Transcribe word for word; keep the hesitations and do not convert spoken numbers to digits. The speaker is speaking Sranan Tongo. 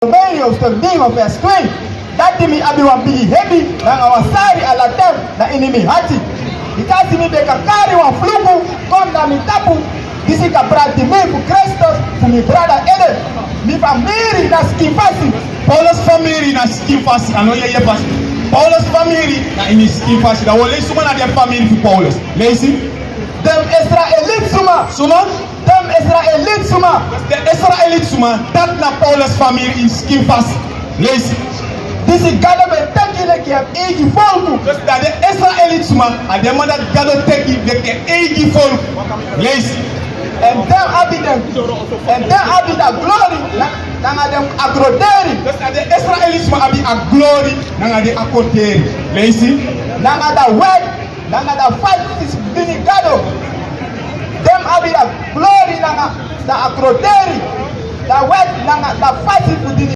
Romeini, hoofdstuk negen, vers twee. Dati mi abi wan bigi hebi nanga wan sari ala ten na ini mi hati. Bikasi mi ben kari wan fluku kon na mi tapu. Disi kan prati mi fu Kristus fu mi brada ede. Mi famiri na skin fasi. Paulus famiri na skin fasi, a no yeye fasi. Paulus famiri na ini skin fasi. Dan wi o leisi suma na den famiri fu Paulus. Leisi. Den Israeliti suma. Suma? Den Israeliti suma. Den Israeliti suma, dati na Paulus famiri ini skin fasi. Leisi. Disi Gado ben teki leki en eigi folku. Dus dan den Israeliti suma, a den man dati Gado teki leki en eigi folku. Leisi. Èn den abi den, èn den abi da glori na, nanga den akroderi. Dus dan den Israeliti suma abi a glori nanga den akroderi. Leisi. Nanga da wet nanga da fasi fu dini Gado. Den abi da glori nanga da akroderi. Da wet nanga da fasi fu dini